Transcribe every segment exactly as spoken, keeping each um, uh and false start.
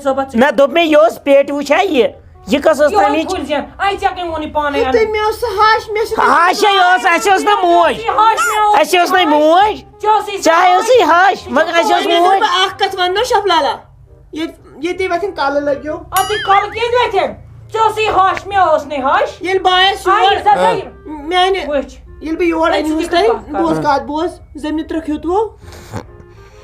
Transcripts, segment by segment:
صٲبَس ژٕ نہ، دوٚپ مےٚ، یہِ اوس پیٹہِ وٕچھان یہِ۔ یہِ کۄس ٲس یِہوٚے تَمِچ؟ کھُل زٮ۪ن۔ اَے، ژےٚ کَمہِ ووٚن یہِ پانَے اَنُن؟ تٔمۍ اوس سُہ ہَش، مےٚ چھُ ہَش ہے ٲس، اَسہِ ٲس نہٕ موج۔ یہِ ہَش مےٚ اوس۔ اَسہِ ٲس نہٕ موج۔ ژےٚ ٲسٕے سُہ چاہے ہَش۔ ٲسٕے ہَش، مگر اَسہِ ٲس وۄنۍ ییٚلہِ موج۔ بہٕ اَکھ کَتھ وَنہٕ نا، شفلالہ، ییٚتہِ، ییٚتہِ وَتھٮ۪ن کَلہٕ لٔگِو۔ اَدٕ یہِ کَلہٕ کیٛازِ وَتھٮ۪ن؟ ژےٚ ٲسٕے ہَش، مےٚ ٲس نہٕ ہَش۔ ییٚلہِ بہٕ آیَس آ، یور، یہِ زَن تۄہہِ میٛانہِ، وٕچھ۔ ییٚلہِ بہٕ یور وٕچھ، أنِس یہِ تۄہہِ، کَتھ کَران۔ بوز کَتھ، بوز، زٔمیٖن ترٛکھ ہیوٚتوُ۔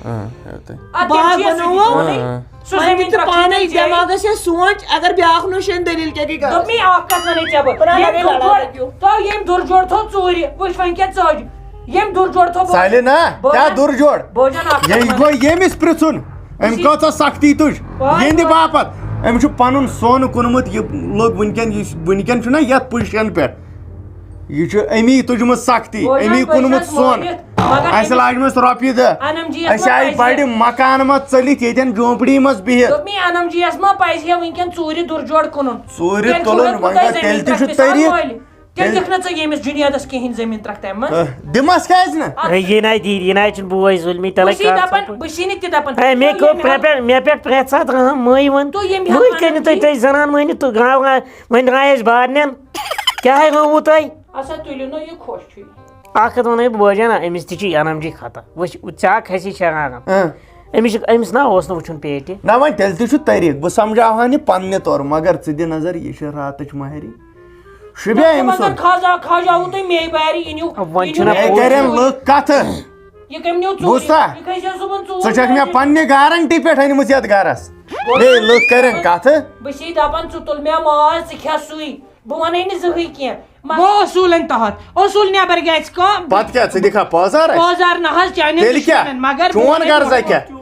آ، ہیوٚتُے۔ اَدٕ تٔمۍ باغ چھُ یَسٕے بَنووُ۔ تہِ ووٚنُے۔ آ۔ سُہ وۄنۍ زٔمیٖن تہِ ترٛکھ چھُ پانے تٔمۍ ژےٚ۔ دٮ۪ماغس چھےٚ سونٛچ، اگر بیٛاکھ نوٚش اَنہِ دٔلیٖل کیٛاہ گٔے غلط؟ دوٚپ مےٚ اَکھ کَتھ وَنے ژےٚ بہٕ۔ پرٛانہ ییٚمۍ گٔے لڑٲے دُرجوڑ، لٔگِو۔ تو ییٚمۍ دُرجوڑ تھوٚو ژوٗرِ، وٕچھ وۄنۍ کیٛاہ ژٔج۔ ییٚمۍ دُرجوڑ تھوٚو بہٕ۔ سالہِ نا، بوزان۔ کیٛاہ دُرجوڑ؟ بوزان اَکھ کَتھ یہِ وَن۔ گوٚو ییٚمِس پرٛژھُن، أمۍ وٕچھ یہِ۔ کۭژاہ سختی تُج۔ وۄنۍ یِہِنٛدِ وۄنۍ۔ باپتھ۔ أمِس چھُ پَنُن سۄن کُنمُت، یہِ لوٚگ وٕنکٮ۪ن، یہِ وٕنکٮ۪ن چھُنہ یَتھ پُزِشن پٮ۪ٹھ۔ یہِ چھُ أمی تُجمٕژ سختی، بوزان أمی پٲٹھۍ کُنمُت چھَس سۄن۔ مٲنِتھ، مگر اَسہِ أمِس لاجمَژ رۄپیہِ دَہ۔ اَنَم جی یَس اَسہِ ما آیہِ پَزِ بَڑِ ہے۔ مکانہٕ منٛز ژٔلِتھ ییٚتٮ۪ن جھونپڑی منٛز بِہِتھ۔ دوٚپمَے، اَنَم جی یَس ما پَزِ ہے وٕنکٮ۪ن ژوٗرِ دُرجوڑ کٕنُن؟ ژوٗرِ تیٚلہِ تُلُن، کھُلٲوٕکھ وۄنۍ تۄہہِ گوٚو تیٚلہِ زٔمیٖن تہِ چھُ پٮ۪ٹھ مِثال تٔریٖقہٕ۔ مٲلۍ۔ تیٚلہِ تیٚلہِ دِکھ نہٕ ژٕ ییٚمِس جُنیدَس کِہیٖنۍ زٔمیٖن ترٛکھ تَمہِ منٛز۔ اہ، دِمَس کیٛازِ نہٕ؟ اَتھ اے، یہِ نَے دیٖد، یہِ نَے چھُنہٕ بوے ظُلمی، تَلَے بہٕ چھُس کَر سا دَپان، پَتہٕ۔ بہٕ چھُس نہٕ تہِ دَپان۔ اے، مےٚ تُہۍ کوٚر ییٚمہِ پرٛٮ۪تھ، مےٚ پٮ۪ٹھ پرٛٮ۪تھ ساتہٕ رحم، مٲے ووٚن۔ تُہۍ ییٚمہِ مٲلۍ حق کٔرِو وَنان تُہۍ، چھِو۔ تُہۍ زَنان مٲنِو، تُہۍ گاو گاو، وۄنۍ درٛایہِ أسۍ بارنٮ۪ن۔ کیٛاہ ہے گوٚووُ تۄہہِ؟ اَسا تُلِو نہٕ یہِ خۄش چھُ یہِ۔ اَکھ کَتھ وَنَے بہٕ بوزان نا، أمِس تہِ چھِ اَنَم جی خطا۔ وٕچھ، ژےٚ اَکھ کھَسی شرارت۔ اۭں۔ أمِس چھُ، أمِس نا اوس نہٕ وٕچھُن پیٹہِ۔ نہ، وۄنۍ تیٚلہِ تہِ چھُ طریٖقہٕ، بہٕ سَمجھاوہَن یہِ پنٛنہِ طورٕ، مگر ژٕ دِ نظر، یہِ چھِ راتٕچ مہرِنۍ۔ شوٗبیا أمۍ سُنٛد؟ خاجا، خاجا ووٚن تۄہہِ مے بارِ أنِو، وۄنۍ أنِو چھُنہ مے پوٚز۔ کَرٮ۪ن لُکھ کَتھٕ۔ یہِ کٔمۍ نیوٗ ژوٗرِ؟ بوٗزتھا؟ یہِ کھٔسۍ زیو صُبحن ژوٗرِ ژٕ چھَکھ مےٚ بجہِ۔ پنٛنہِ گارنٹی پٮ۪ٹھ أنمٕژ یَتھ گَرَس۔ بوٗزتھا؟ بیٚیہِ لُکھ کَرٮ۪ن کَتھٕ۔ بہٕ چھِسے دَپان، ژٕ تُل مےٚ ماز، ژٕ کھےٚ سُے۔ بہٕ وَنَے نہٕ زٕہٕے کینٛہہ۔ مگر بہٕ اصوٗلن تحت، اصوٗل نٮ۪بر گژھِ کانٛہہ۔ پتہٕ کیٛاہ، ژٕ دِکھا پٲزار اَسہِ؟ پٲزار نہ حظ، چانٮ۪ن تیٚلہِ کیٛاہ؟ دُشمنن، مگر بہٕ چون وَنَے غرضا برونٛٹھ کیٛاہ؟ کُن۔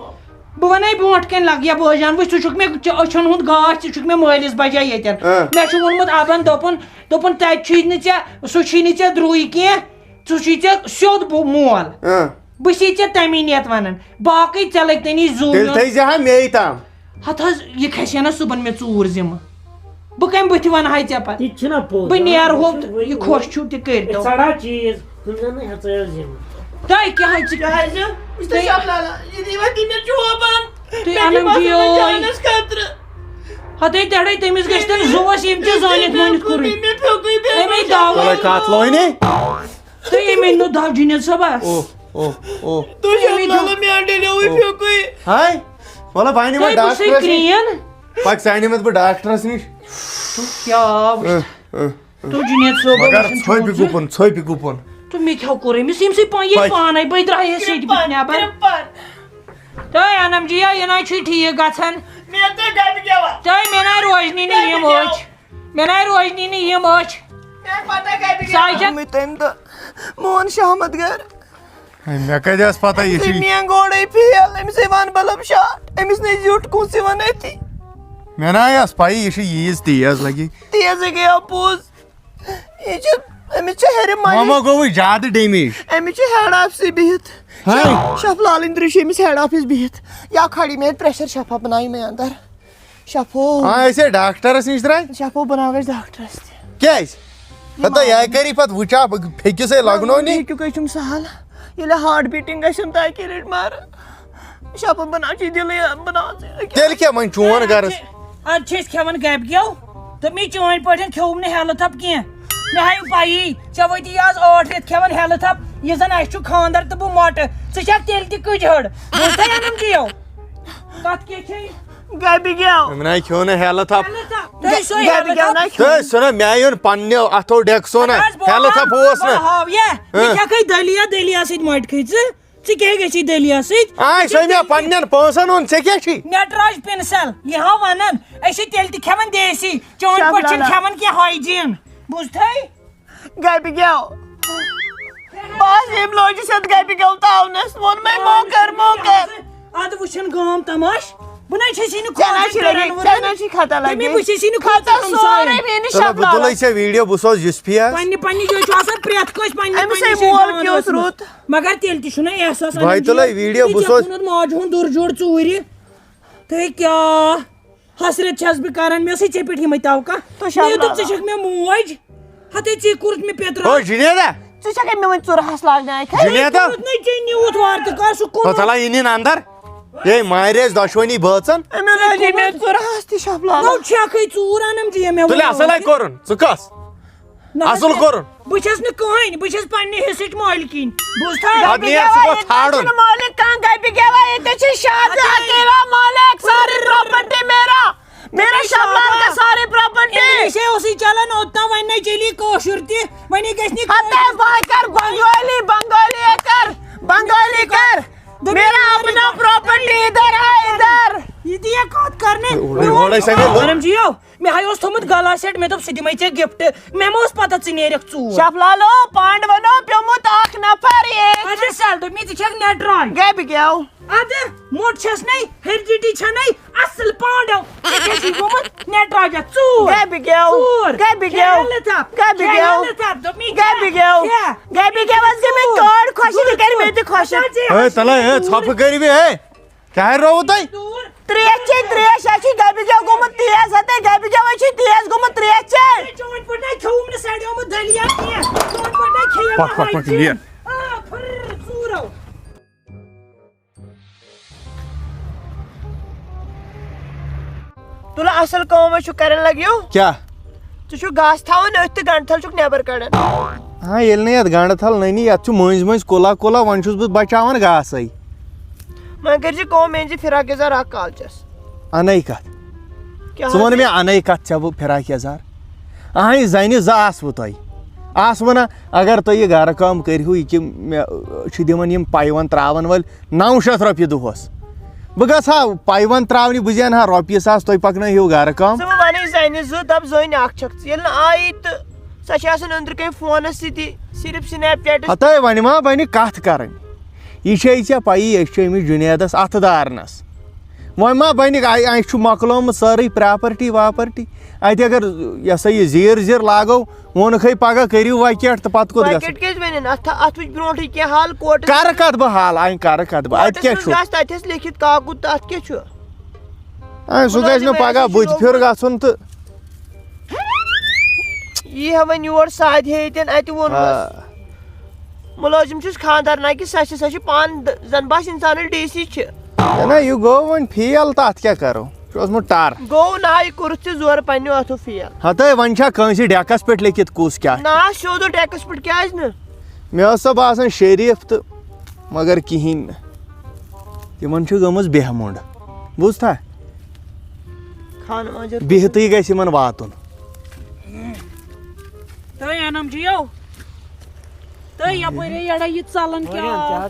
بہٕ وَنَے برونٛٹھ کَنہِ لَگ یا بٲجان، وٕچھ، ژٕ چھُکھ مےٚ، ژےٚ أچھَن ہُنٛد گاش، ژٕ چھُکھ مےٚ مٲلِس بَجا ییٚتٮ۪ن۔ اۭں۔ مےٚ چھُ ووٚنمُت اَبَن، دوٚپُن، دوٚپُن، تَتہِ چھُے نہٕ ژےٚ، سُہ چھُے نہٕ ژےٚ درٛوے کینٛہہ، ژٕ چھُے ژےٚ سیوٚد بہٕ مول۔ اۭں۔ بہٕ چھِسے ژےٚ تَمی نیت وَنان، باقٕے ژےٚ لٔگۍ تَنی زُو تیٚلہِ میوٚن۔ تھٲیزِ ہا مے تام۔ ہتہٕ حظ، یہِ کھسہِ ہا نہ صُبحن مےٚ ژوٗر ذِمہٕ۔ بہٕ کمہِ بٕتھِ ونہٕ ہاے ژےٚ پتہٕ؟ تہِ چھُنہ پوٚز۔ بہٕ نیرٕ ہو تہٕ یہِ خۄش چھُو تہِ کٔرۍتو۔ ژڑا چیٖز، ہُم زن نہٕ ہیژٲیو ذِمہٕ۔ تۄہہِ کیٛاہ حظ چھِ؟ کیٛازِ؟ وٕچھ تہٕ تُہۍ، شفلالہ، یہِ دی وۄنۍ دِنہِ جوابن۔ تُہۍ مےٚ چھِ انم باسان جی مےٚ اوے۔ جانس خٲطرٕ۔ ہتٕے تیڑے تٔمِس گژھِ تٔمۍ زُوس یِم تہِ زٲنِتھ مٲنِتھ کوٚرُے۔ مےٚ پھیوٚکُے بیٚیہِ اَمے دعوت۔ تۄہہِ کتھ لوے نے؟ تُہۍ ییٚمہِ نہٕ دَو جُنید صٲبا۔ اوہ، اوہ، اوہ۔ تُہۍ ییٚمہِ شفلالہ دۄہ مےٚ ڈیلیوٕے اوہ۔ پھیوٚکُے۔ ہاے، وَلہٕ بہٕ اَنہٕ یِمَن تُہۍ بہٕ ڈاکٹرَس نِش۔ سِکریٖن۔ پَکھ ژٕ اَنہٕ یِمَن بہٕ ڈاکٹرَس نِش۔ کیٛاہ آو؟ اۭں، اۭں۔ تُہۍ جُنید صٲب مگر وٕچھُن چھُ ژھوٚپہِ وٕچھُن۔ گُپُن، ژھوٚپہِ گُپُن۔ تہٕ مےٚ کیٛاہ کوٚر أمِس؟ أمۍ سٕے پان-، ییٚلہِ پَکھ۔ پانَے بٔدراے یَس سۭتۍ بٕتھِ نٮ۪بَر۔ تُہۍ اَنَم جی، یہِ نَے چھُے ٹھیٖک گژھان۔ مےٚ تہٕ گَبہِ گٮ۪وَن۔ تُہۍ مےٚ نَے روزنی نہٕ یِم أچھ۔ مےٚ نَے روزنی نہٕ یِم أچھ۔ مےٚ پَتہ گَبہِ گٮ۪وَن۔ ساجد۔ مےٚ تَمہِ دۄہ، مون شاہ احمد گَرٕ۔ ہے، مےٚ کَتہِ ٲس پَتہ یہِ أمِس چھُے ہے مین گوڑے فیل، أمِس ہے وَن بَلَب شاٹ، أمِس نے زیُٹھ کُس یِوان أتھی۔ مےٚ نا ٲس پَیی یہِ چھُ ییٖژ تیز لَگی۔ تیزٕے گٔیو پوٚز۔ یہِ چھُ، أمِس چھُ ہیٚرِ مَیہِ۔ وۄنۍ ما گوٚوُے زیادٕ damage؟ أمِس چھُ head office بِہِتھ۔ ہاے۔ شف لال اِندرِ چھُ أمِس head office بِہِتھ۔ یا کھڑی میں pressure شفا بنائی میں اندر۔ شفو۔ آ، أسۍ ہے ڈاکٹرس نِش درٛاے۔ شفو بناو أسۍ ڈاکٹرس تہِ۔ کیٛازِ؟ یہِ ہتا ما یہِ کری پتہٕ وٕچھا بہٕ پھیٚکِس ہے لگنو نی۔ ہیٚکِو کٔہۍ چھُم سہل۔ ییٚلہِ heart beating گژھٮ۪م تاکہِ رٔٹۍ مارٕ۔ شفو بناو چی دِلٕے بناو ژٕ۔ تیٚلہِ کیٛاہ وۄنۍ چون غرض؟ اَدٕ چھِ أسۍ کھٮ۪وان گَبہِ گٮ۪و تہٕ مےٚ چٲنۍ پٲٹھۍ کھیوٚوُم نہٕ ہٮ۪لہٕ تھَپ کینٛہہ۔ مےٚ ہایہِ پَیی، ژےٚ وٲتی آز ٲٹھ رٮ۪تھ کھٮ۪وان ہٮ۪لہٕ تھَپ، یہِ زَن اَسہِ چھُ خانٛدر تہٕ بہٕ مۄٹہٕ۔ ژٕ چھَکھ تیٚلہِ تہِ کٔجہِ ہٕڑ۔ بوٗزتھا اَنَم جِیو؟ کَتھ کیٛاہ چھے؟ گَبہِ گٮ۪و۔ أمۍ نَے کھیوٚو نہٕ ہٮ۪لہٕ تھَپ۔ ہٮ۪لہٕ تھَپ۔ تُہۍ سُہ گَبہِ ہٮ۪لہٕ گٮ۪و تھَپ۔ نَے کھیوٚو۔ تہٕ سُہ نہ مےٚ یُن پنٛنیو اَتھو ڈٮ۪کہٕ سونا۔ اَدٕ حظ بہٕ ہٮ۪لہٕ تھَپ ہاو، اوس بہٕ نہٕ۔ ہاو یہِ۔ ہہ۔ مےٚ چھَکھٕے دٔلیٖل، دٔلیٖل سۭتۍ مۄٹہِ کھٔتۍ ژٕ۔ ژٕ کیٛاہ گژھی دٔلیٖل سۭتۍ؟ آے، ژٕ سۄے مےٚ دٔلیٖل۔ پننٮ۪ن پونٛسن ہُنٛد، ژےٚ کیٛاہ چھی؟ نٹراج پنسل، یہِ ہا ونان، أسۍ چھِ تیٚلہِ تہِ کھٮ۪وان دیسی، چون پٲٹھۍ چھِنہٕ کھٮ۪وان کینٛہہ hygiene۔ بوٗزتھٕے؟ گبہِ گٮ۪و۔ بہٕ حظ ییٚمۍ لٲجِس یَتھ گبہِ گٮ۪و تاونس، ووٚن مےٚ، موکر، موکر۔ ادٕ وٕچھن گام تماش، بہٕ نَے چھَسی نہٕ ژےٚ نہ کھوژان چھِ لگے، کران ژےٚ وۄنۍ۔ نہ چھِ خطا لگے۔ تٔمی بہٕ چھَسی نہٕ کھوژان خطا ہمساے۔ سورُے میٛٲنِس تٔمۍ شفلالس۔ بہٕ تُلے ژےٚ video، بہٕ سوزٕ یُس پِیاز۔ پننہِ، پننہِ جایہِ چھُ آسان پرٛٮ۪تھ کٲنٛسہِ پننہِ، أمِس پننہِ ہے جایہِ مول پانہٕ کیُتھ ٲسمٕژ۔ رُت۔ مگر تیٚلہِ تہِ چھُنہ احساس بہٕ ہاے اَنان تُلے جِیَن۔ video، یہِ بہٕ ژےٚ سوزٕ۔ کُنُتھ ماجہِ ہُنٛد دُر جوڑ ژوٗرِ۔ تہٕ کیٛاہ حسرت چھَس بہٕ کران، مےٚ ٲسٕے ژےٚ پٮ۪ٹھ یِمَے توقع۔ تہٕ مےٚ دوٚپ، شفلالہ۔ ژٕ چھَکھ مےٚ موج۔ ہتے ژےٚ کوٚرُتھ مےٚ پیٚترا۔ او جنیدا۔ ژٕ چھَکھے مےٚ وۄنۍ ژُرہَس لاگنہِ اَتھِ؟ جنیدا۔ کوٚرُتھ نَے ژےٚ نیوٗتھ وارٕ تہٕ کر سُہ کوٚرُتھ۔ ہو تلا یہِ نِن اندر۔ ہے، مارے اَسہِ دۄشوٕنی بٲژن۔ أمۍ روزِ مےٚ ژُرہَس تہِ شفلال۔ نو چھَکھٕے ژوٗر اَنم جی مےٚ تُلہِ ووٚن۔ اَصٕل ہے کوٚرُن، ژٕ کَس؟ نہ، اَصٕل بہٕ کوٚرُن۔ بہٕ چھَس نہٕ کٕہٕنۍ، بہٕ چھَس پننہِ حصٕچ مٲلکِنۍ۔ بوٗزتھا؟ اَدٕ نیر، ژٕ گوٚو ژھانٛڈُن۔ مٲلِک کانٛہہ، گَبہِ گٮ۪وا، ییٚتہِ چھِ شادی اَدٕ اکیلا مٲلِک، ساری property میرا، میرا شفلال کا ساری property۔ اِنگلِشے اوسُے چلان اوٚتام، وۄنۍ نَے چلی کٲشُر تہِ، وۄنۍ گژھِ نہٕ ہتے کٲشُر۔ بہٕ کَرٕ بنگٲلی، بنگٲلی ہے کَرٕ، بنگٲلی کَرٕ۔ دوٚپمَے میرا اپنا property ادھر ہے، ادھر۔ یہِ تہِ یہِ کَتھ کَرنہِ۔ اورے، اورے سا گٔے لوٚگ۔ میم جی یو، مےٚ ہاے اوس تھوٚمُت گلا set، مےٚ دوٚپ سُہ دِمَے ژےٚ gift۔ مےٚ ما اوس پَتہ ژٕ نیرَکھ ژوٗر۔ شفلالو، پانڈونو پیوٚمُت اکھ نفر ییٚتہِ۔ اَدٕ سَل دوٚپ مےٚ ژٕ چھَکھ نٹراج۔ گَبہِ گٮ۪و۔ اَدٕ موٚٹ چھَس نَے، heredity چھَنَے، اَصٕل پانڈو۔ ژےٚ کیٛاہ چھُے گوٚمُت؟ نٹراجا، ژوٗر۔ گَبہِ گٮ۪و۔ ژوٗر۔ گَبہِ گٮ۪و۔ کھےٚ لطف۔ گَبہِ کھےٚ گٮ۪و۔ لطف۔ دوٚپمَے گَبہِ کھےٚ۔ گٮ۪و۔ کھےٚ۔ گَبہِ گٮ۪و حظ گٔے مےٚ ژوٗر۔ تورٕ خۄش، یہِ تہِ کَرِ مےٚ تہِ خۄش۔ اَدٕ ژےٚ ہے، تَلے، ہے، ژھۄپہٕ کٔرِو ہے۔ کیٛاہ رووُ تۄہہِ؟ ترٛیش چے، ترٛیش ہا چھُے گَبہِ گٮ۪و گوٚمُت تیز، ہتے گَبہِ گٮ۪و ہا چھُے تیز گوٚمُت ترٛیش چے۔ چون پٲٹھۍ نہ کھیوٚوُم نہٕ سڑیومُت دٔلیہ کینٛہہ۔ چون پٲٹھۍ نہ کھیٚیِو پکھ، نہٕ پکھ، پکھ، ہاے لیر۔ آ، پھر ژوٗرو۔ تُلہٕ اَصٕل کٲم حظ چھُ کَران لَگیو۔ کیٛاہ؟ ژٕ چھُکھ گاسہٕ تھاوان أتھۍ تہٕ گنٛڈٕ تھل چھُکھ نٮ۪بر کڑان۔ ہاں، ییٚلہِ نہٕ یَتھ گنٛڈٕ تھل نٔنی، یَتھ چھُ مٔنٛزۍ مٔنٛزۍ کُلا کُلا، وۄنۍ چھُس بہٕ بچاوان گاسَے۔ وۄنۍ کٔرۍ زِ کٲم، مےٚ أنۍ زِ فراق یزار اکھ کالچس۔ اَنے کَتھ۔ کیٛاہ ژٕ وَن حظ؟ مےٚ، اَنے کَتھ ژےٚ بہٕ فراق یزار؟ اَہَنۍ زَنہِ زٕ آسہٕ بہٕ تۄہہِ۔ آسہٕ وَنان، اگر تُہۍ یہِ گرٕ کٲم کٔرِہِو، یہِ کہِ مےٚ چھِ دِوان یِم پایوَن ترٛاوَن وٲلۍ، نَو شیٚتھ رۄپیہِ دۄہَس۔ بہٕ گژھٕ ہا پایوَن ترٛاونہِ، بہٕ زینہٕ ہا رۄپیہِ ساس، تُہۍ پَکنٲیِو گَرٕ کٲم۔ ژٕ مہٕ وَنٕے زَنہِ زٕ، دَپ زٔنۍ اَکھ چھَکھ ژٕ۔ ییٚلہِ نہٕ آیی تہٕ سۄ چھِ آسان أنٛدرٕ کَنۍ فونَس سۭتی، صرف Snapchat-س۔ ہَتٲے وۄنۍ ما بَنہِ کَتھ کَرٕنۍ؟ یہِ چھے ژےٚ پَیی، أسۍ چھِ أمِس جُنیدَس اَتھٕ دارنَس۔ وۄنۍ ما بَنہِ، اَ-، اَسہِ چھُ مۄکلومُت سٲرٕے property واپرٹی۔ اَتہِ اگر یہِ ہسا یہِ زیٖر زیٖر لاگو، ووٚنُکھے پگاہ کٔرِو وکیٹ تہٕ پتہٕ کوٚت گژھو؟ وکیٹ کیٛازِ بنن؟ اتھ، اتھ وٕچھ برونٹھٕے کینٛہہ حال کوٹس کرٕ منٛز۔ کتھ بہٕ حال، آنۍ کرٕ کتھ بہٕ؟ اتہِ کوٹس کیٛاہ منٛز چھُ؟ گژھِ، تتہِ آسہِ لیکھِتھ کاکُد تہٕ اتھ کیٛاہ چھُ؟ آنۍ سُہ گژھِ نہٕ مُلٲزِم پگاہ آسہِ بٕتھِ پھیُر شروٗع۔ گژھُن تہٕ۔ یی ہا وۄنۍ یور سادِ ہے ییٚتٮ۪ن اتہِ ووٚنمس۔ آ۔ مُلٲزِم چھُس خاندار نہ کہِ سۄ چھِ، سۄ چھِ پانہٕ د-، زن باسہِ انسانس ڈی سی چھِ۔ ہے نہ، یہِ گوٚو وۄنۍ فیل تہٕ اتھ کیٛاہ کرو؟ چھُ اوسمُت ٹر۔ گوٚو نا، یہِ کوٚرُتھ ژےٚ زورٕ پننیو اتھو فیل۔ ہتٲے، وۄنۍ چھا کٲنٛسہِ ڈیکس پٮ۪ٹھ لیکھِتھ کُس کیٛاہ؟ نہ، سیوٚد اوس ڈیکس پٮ۪ٹھ، کیٛازِ نہٕ؟ مےٚ ٲس سۄ باسان شریٖف تہٕ مگر کِہیٖنۍ نہٕ۔ تِمن چھُ گٔمٕژ بیہہ مُنٛڈ۔ بوٗزتھا؟ خانہٕ ماجر۔ بِہتٕے گژھِ یِمن واتُن۔ تہٕ انم جِیو۔ تہٕ یپٲرۍ یڑا یہِ ژلان کیٛاہ؟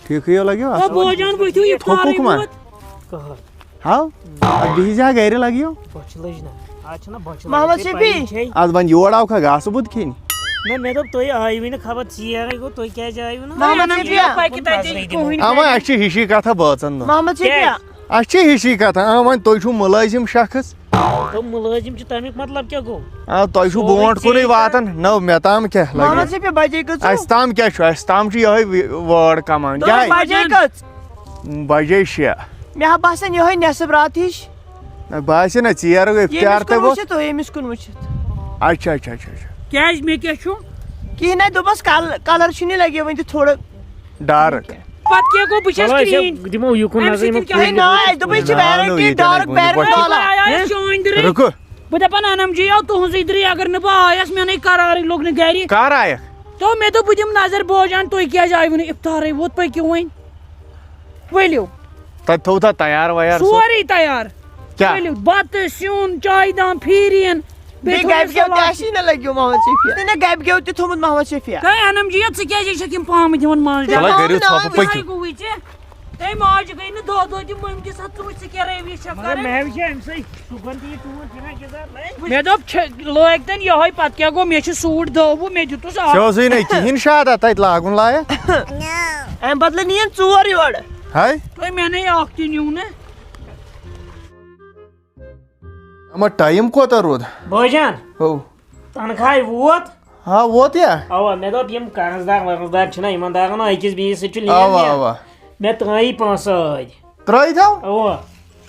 ٹھیٖکھٕے لگیو او اصٕل۔ بوجان، ؤتھِو یہِ تھوٚکُکھ ٹھارٕے ما؟ ووت۔ کٕہٕر۔ ہاو؟ ادٕ بِہِزِ ہا گرِ لگیو۔ بۄچھِ لٔج نہ۔ آز چھَنہ بۄچھِ محمد لٔج، شفیع۔ پَیی چھے۔ از وۄنۍ یور آوکھا گاسہٕ بُد کھیٚنہِ؟ نہ، مےٚ دوٚپ تُہۍ آیوٕے نہٕ خبر ژیر گوٚو، تُہۍ کیٛازِ آیوٕ نہٕ؟ محمد شفیع۔ پَکہِ تَتہِ کُنہِ نظرٕے کُہٕنۍ۔ دِوان۔ اَوا، اَسہِ چھِ ہِشی کَتھا بٲژَن دۄن۔ محمد شفیع۔ کیٛازِ؟ اَسہِ چھِ ہِشی کَتھا، اَوا، وۄنۍ تُہۍ چھُو مُلٲزِم شخص۔ تو مُلٲزِم چھُ، تَمیُک مطلب کیٛاہ گوٚو؟ آ، تۄہہِ چھُو سورُے برونٛٹھ کُنُے ژےٚ واتان۔ نو، مےٚ تام کیٛاہ لَگہِ؟ محمد شفیع، بجے کٔژ؟ اَسہِ تام کیٛاہ چھُ؟ اَسہِ تام چھُ یِہوٚے وٲ-، word command۔ تُہۍ کیٛاہ؟ بجے کٔژ؟ بجے شےٚ۔ مےٚ ہا باسان یِہوٚے نٮ۪صٕب راتھ ہِش۔ نہ، باسہِ نہ، ژیر گٔے، ییٚمِس اِفطار تہِ کُن ووت۔ وٕچھِتھ تُہۍ، ییٚمِس کُن وٕچھِتھ۔ اچھا، اچھا، اچھا، اچھا۔ کیٛازِ، مےٚ کیٛاہ چھُ؟ کِہیٖنۍ نَے، دوٚپمَس کَل-، colour چھُنہٕ لَگہِ وۄنۍ تہِ تھوڑا۔ Dark۔ پَتہٕ کیٛاہ گوٚو؟ بہٕ چھَس چلو، أسۍ green۔ دِمو یُکُن اَمہِ نظر، سۭتۍ یِمو کیٛاہ کُلٮ۪ن۔ ہے، نہ، اَسہِ دوٚپ، یہِ چھِ نہ، variety، نہ، یہِ dark نہٕ، variety۔ یہِ نہٕ۔ آیا شونٛدرٕ۔ رُکو۔ بہٕ دَپان، انم جی آو تُہٕنٛزٕے درٕے، اگر نہٕ بہٕ آیَس، مےٚ نَے قرارٕے لوٚگ نہٕ گَرِ۔ کر آیَکھ؟ تو مےٚ دوٚپ، بہٕ دِمہٕ نظر بوجان، تُہۍ کیٛازِ آیوٕ نہٕ اِفطارٕے ووت، پٔکِو وۄنۍ۔ ؤلِو۔ تَتہِ تھوٚو تھا تیار ویار سُہ؟ سورُے تیار۔ کیٛاہ؟ ؤلِو، بَتہٕ، سیُن، چایہِ دام، پھیٖرِن۔ بیٚیہِ بیٚیہِ تھوٚو گَبہِ مےٚ گٮ۪و تہِ سلاد۔ آسی نہ لَگیو محمد شفیع۔ نہ، نہ، گَبہِ گٮ۪و تہِ تھوٚمُت محمد شفیع۔ ہے انم جی، ژٕ کیٛازِ چھَکھ یِم پامہٕ دِوان منٛز چلو، ڈَبہٕ؟ کٔرِو ژھۄپہٕ، پٔکِو۔ گوٚوُے ژےٚ۔ ہے ماجہِ گٔے نہٕ دَہ دۄہ تہِ مٔمۍ کِس اَتھ، ژٕ وٕچھ ژٕ کیٛاہ رٲوی چھَکھ مگر کَران۔ مےٚ وٕچھے أمۍ سٕے صُبحن تہِ یہِ چون فراق یَزار لٲگۍ۔ مےٚ دوٚپ چھِ لٲگۍ تَن یِہوٚے، پَتہٕ کیٛاہ گوٚو؟ مےٚ چھِ suit دَہ وُہ، مےٚ دیُتُس اَکھ۔ ژےٚ اوسُے نہٕ کِہیٖنۍ شاد اَتھ تَتہِ لاگُن لایق۔ اَمہِ بدلہٕ نِیَن ژور یورٕ۔ ہاے۔ تۄہہِ مےٚ نے اَکھ تہِ نیوٗ نہٕ۔ اما ٹایم کوتاہ روٗد؟ بٲجان۔ ہو۔ تنخواہ ووت؟ ہا، ووت یا؟ اوا، مےٚ دوٚپ یِم قرض دار ورض دار چھِنہ، یِمن دارن أکِس بیٚیِس سۭتۍ چھُ لین اوا، دین۔ اوا۔ مےٚ ترٛٲیی پونٛسہٕ ٲدۍ۔ ترٛٲیِتھ ہاو؟ اوا۔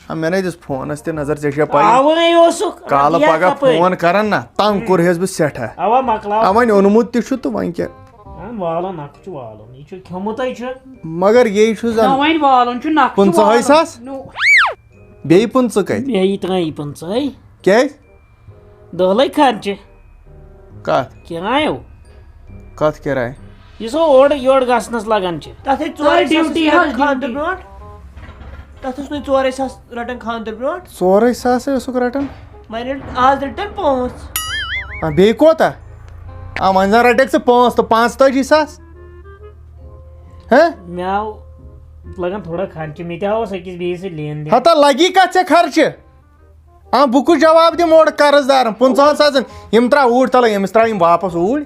ہا، مےٚ نے دِژ فونس تہِ نظر، ژےٚ چھےٚ پَیی۔ آوٕے اوسُکھ، کالہٕ یہِ پگاہ کپٲرۍ؟ فون کرن نہ، تنگ کوٚر ہیس بہٕ سٮ۪ٹھاہ۔ اوا، مۄکلاو۔ آ، وۄنۍ اوٚنمُت تہِ چھُ تہٕ وۄنۍ کیٛاہ؟ ہاں، والُن، نَکھٕ چھُ والُن۔ یہِ چھُ کھیوٚمُتٕے چھُ۔ مگر یے چھُ زَن نہ، وۄنۍ والُن چھُ، نَکھٕ چھُ پٕنٛژٕہَے والُن۔ ساس؟ نو۔ بیٚیہِ پٕنٛژٕہ کَتہِ؟ بیٚیہِ ترٛٲیِو پٕنٛژٕہَے۔ کیٛازِ؟ دۄہلے خرچہِ۔ کَتھ؟ کِرایو۔ کَتھ کِراے؟ یُس ہُہ اورٕ یورٕ گژھنَس لگان چھِ۔ تَتھ ہے ژورے ساس ٲسۍ duty رَٹان حظ، خانٛدرٕ duty۔ برونٛٹھ۔ تَتھ اوس نہٕ ژورے ساس رَٹان خانٛدرٕ برونٛٹھ۔ ژورے ساسے اوسُکھ رَٹان؟ وۄنۍ رٔٹۍ، آز رٔٹۍ تٔمۍ پانٛژھ۔ آ، بیٚیہِ کوتاہ؟ آ، وۄنۍ زَن رَٹکھ ژٕ پانٛژھ تہٕ پانٛژتٲجی ساس۔ ہہ؟ مےٚ آو لگان تھوڑا خرچہِ، مےٚ تہِ اوس أکِس بیٚیِس سۭتۍ لین دین۔ ہتا لگی کَتھ ژےٚ خرچہِ؟ آ، بہٕ کُس جواب دِمہٕ اورٕ قرض دارن پٕنٛژٕہن ساسن؟ یِم ترٛاو اوٗرۍ تَلے، أمِس ترٛاو یِم واپس اوٗرۍ۔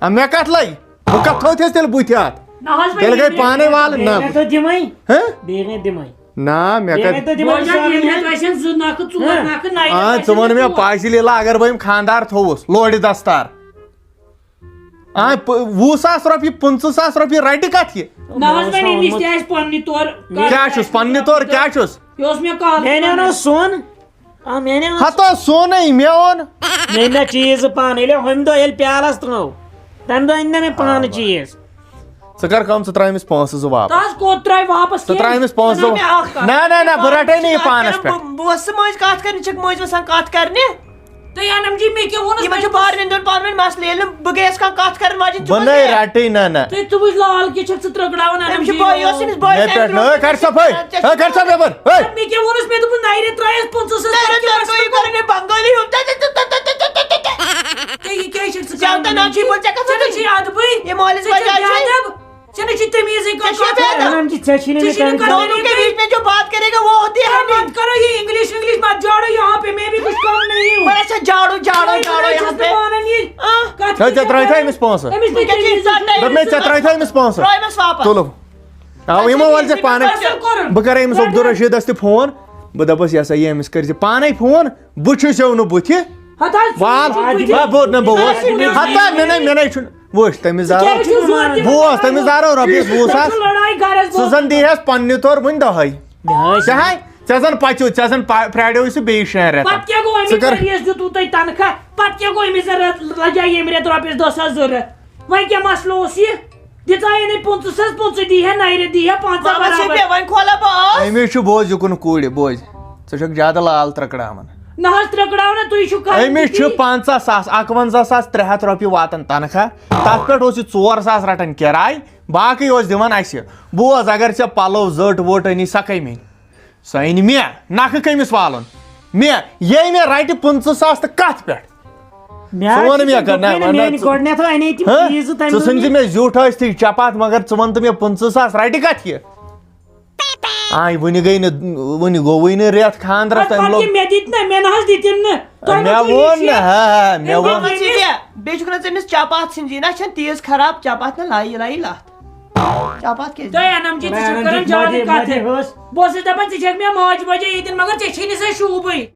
آ، مےٚ کَتھ لَگہِ؟ بہٕ کَتھ تھٲوتھس تیٚلہِ بٕتھِ اَتھ؟ نہ حظ، تیٚلہِ گٔے وۄنۍ پانَے والٕنۍ، نہ۔ بیٚیہِ گٔے تو دِمَے۔ ہہ؟ بیٚیہِ گٔے دِمَے۔ نہ، مےٚ بیٚیہِ کَتھ؟ گٔے تو دِمَے بوزان سارنٕے۔ ییٚمہِ لَٹہِ آسن زٕ نَکھٕ، ژور ہہ؟ نَکھٕ، نَیہِ آ، لَٹہِ ژٕ آسن وَن مےٚ ژور۔ پاجہِ لیلا، اگر بہٕ یِم خانٛدار تھووُس، لورِ دستار۔ آ، پ-، وُہ ساس رۄپیہِ، پٕنٛژٕہ ساس رۄپیہِ رَٹہِ کَتھ یہِ؟ نہ حظ، وۄنۍ أمِس تہِ آسہِ پنٛنہِ طور۔ کیٛاہ چھُس؟ پنٛنہِ طور کیٛاہ چھُس؟ یہِ اوس مےٚ کال میٛانہِ کران۔ اَنو سۄن۔ آ، میٛانہِ اَنو ہتو سۄنٕے مےٚ اوٚن۔ مےٚ أنۍ مےٚ چیٖز پانہٕ، ییٚلہِ ہُمہِ دۄہ ییٚلہِ پیالس ترٛٲو، تَمہِ دۄہ أنۍ نہ مےٚ پانہٕ چیٖز۔ ژٕ کر کٲم، ژٕ ترٛاو أمِس پونٛسہٕ زٕ واپس۔ تَس کوٚت ترٛاوِ واپس ژٕ کینٛہہ؟ ترٛاو أمِس پونٛسہٕ زٕ۔ ژٕ وَن مےٚ اکھ کَتھ۔ نہ، نہ، نہ، بہٕ رَٹے نہٕ یہِ پانَس پٮ۪ٹھ۔ بہٕ، بہٕ اوسُس مٔنٛزۍ کَتھ کَرنہِ، ژٕ چھَکھ مٔنٛزۍ وَسان کَتھ کَرنہِ۔ تہٕ یہِ اَنَم جی، مےٚ کیٛاہ ووٚنُس یِمَن چھُ وۄنۍ؟ پارنٮ۪ن دۄن پانہٕ ؤنۍ مسلہٕ، ییٚلہِ نہٕ بہٕ گٔیَس کانٛہہ کَتھ کَرٕنۍ واجٮ۪ن، ژٕ بہٕ وَن نَے مےٚ۔ رَٹٕے نہ، نہ۔ تہٕ ژٕ وٕچھ لال کیٛاہ چھَکھ ژٕ ترٛکڑاوان اَنَم أمِس چھُ جی بٲے، یہِ اوس یوٗت۔ أمِس بٲے مےٚ پٮ۪ٹھ نہٕ، ہے، کر صفٲیی، ہے، کر صفٲیی یَپٲرۍ، ہے۔ مےٚ کیٛاہ ووٚنُس، مےٚ دوٚپُن نَیہِ رٮ۪تہٕ ترٛایَس پٕنٛژٕہ ساس، نَیہِ رٮ۪تہٕ ترٛایَس پٕنٛژٕہ ساس۔ بنگٲلی ہیوٗ۔ ژےٚ یہِ کیٛازِ چھَکھ ژٕ زیادٕ کران؟ نہ چھُے بوٚن، ژےٚ کَتھ ژےٚ نہ چھُے ادبٕے۔ یہِ مٲلِس ژےٚ چھُے بجایہِ چھُے۔ بے ادب۔ ژےٚ نہ چھُے تمیٖزٕے کانٛہہ ژےٚ چھُے کَتھ بے ادب۔ کران۔ ژےٚ چھُے نہٕ ژےٚ مےٚ چھُے نہٕ تَمہِ دونوں کے بیچ میں جو بات کرے گا، وہ ہوتی ہے ہم۔ مت کرو یہ انگلش ونگلش، مت جھاڑو یہاں پہ، میں بھی کچھ کم نہیں ہوں۔ بڑا اچھا جھاڑو، جھاڑو، میں جھاڑو یہاں پہ۔ پانن یہ ہاں۔ کتھ ہے، ژےٚ ترٛٲیتھا أمِس پونٛسہٕ؟ أمِس نہٕ تٔمِس تٔمِس۔ دوٚپ مےٚ، ژےٚ ترٛٲیتھا أمِس پونٛسہٕ؟ ترٛٲے أمِس واپس۔ تُلُو۔ آ، یِمو وَل ژےٚ پانَے۔ اَصٕل کوٚرُن۔ بہٕ کَرٕ أمِس عبدالرشیٖدَس تہِ فون۔ بہٕ دَپَس، یہِ ہسا یہِ أمِس کٔرۍ زِ پانَے فون۔ بہٕ چھُس یَو نہٕ بُتھِ۔ ہَتہٕ حظ، وال، ژٕ چھُکھ بُتھِ۔ بہ-، بہٕ، نہ، بہٕ اوسُس۔ ژٕ چھُکھ بُتھِ۔ ہَتہٕ، مےٚ نَے، مےٚ نَے چھُنہٕ۔ وٕچھ، تٔمِس ژٕ کیٛازِ زارو۔ چھُکھ زورٕ دِوان؟ بوز، تٔمِس زارو رۄپیَس وُہ ساس۔ ژٕ لڑاے گرس ژٕ زَن دِہَس پنٛنہِ طور وٕنہِ دَہَے۔ مےٚ ٲسۍ ژےٚ ہاے، ژےٚ زَن پَچو، ژےٚ زَن پا-، پرٛاریو سُہ بیٚیِس شٮ۪ن رٮ۪تَن۔ پَتہٕ کیٛاہ گوٚو؟ أمِس ژٕ کر ؤریَس دیُتوُ تۄہہِ تنخواہ، پَتہٕ کیٛاہ گوٚو؟ أمِس زَن رَ-، لَجے ییٚمہِ رٮ۪تہٕ رۄپیَس دَہ ساس ضوٚرَتھ۔ وۄنۍ کیٛاہ مسلہٕ اوس یہِ؟ دِژایے نَے پٕنٛژٕہ ساس، پٕنٛژٕہ دی ہے نَیہِ رٮ۪تہٕ، دی ہے پنٛژاہ بابا چھُ برابر۔ بیٚیہِ وۄنۍ کھولہ بہٕ ٲس۔ أمِس چھُ بوز یہِ کُن کوٗرِ، بوز۔ ژٕ چھَکھ زیادٕ لال ترٛکڑاوان۔ نہ حظ، ترٛکڑاو نہٕ، تُہۍ چھِو کران أمِس چھُ بِہِتھ۔ پنٛژاہ ساس، اَکوَنزاہ ساس ترٛےٚ ہَتھ رۄپیہِ واتان تنخواہ۔ تَتھ پٮ۪ٹھ اوس یہِ ژور ساس رَٹان کِراے، باقٕے اوس دِوان اَسہِ۔ بوز، اگر ژےٚ پَلو زٔٹ ؤٹ أنی، سۄ کَمہِ أنۍ؟ سۄ أنۍ مےٚ۔ نَکھٕ کٔمِس والُن؟ مےٚ۔ یے مےٚ رَٹہِ پٕنٛژٕہ ساس تہٕ کَتھ پٮ۪ٹھ؟ مےٚ ژٕ وَن حظ مےٚ چھِ کَر، نہ، دیُتمُت نہ، مےٚ نہ، میٛانہِ ژٕ گۄڈٕنٮ۪تھ اَنے تِم ہہ؟ چیٖزٕ تَمہِ ژٕ دۄہ ژھٕنۍ زِ مےٚ۔ مےٚ زیُٹھ ٲسۍ تھٕے چپاتھ، مگر ژٕ وَن تہٕ مےٚ پٕنٛژٕہ ساس رَٹہِ کَتھ یہِ؟ آے، وُنہِ گٔے نہٕ، وُنہِ گوٚوٕے نہٕ رٮ۪تھ خانٛدرَس، پَتہٕ تَمہِ پَتہٕ لوٚگ۔ یہِ مےٚ دِتۍ نہ، مےٚ نہ حظ دِتِن نہٕ۔ تۄہہِ مےٚ ما چھُو ووٚن یہِ نہ، شیخ؟ ہا، ہا، مےٚ أمۍ ووٚن۔ دوٚپ مےٚ ژےٚ دِ، بیٚیہِ چھُکھ نہ ژےٚ أمِس چپاتھ ژھٕنۍ زِ نہ چھَنہٕ تیٖژ خراب، چپاتھ نہ لایہِ، لایہِ لَتھ۔ چپاتھ کیٛازِ؟ تۄہہِ اَنَم جی، ژٕ چھُکھ کَران زیادٕ کَتھٕ۔ بہٕ اوسُس دَپان، ژٕ چھَکھ مےٚ ماجہِ بَجے ییٚتٮ۪ن، مگر ژےٚ چھے نہٕ سۄ شوٗبٕے۔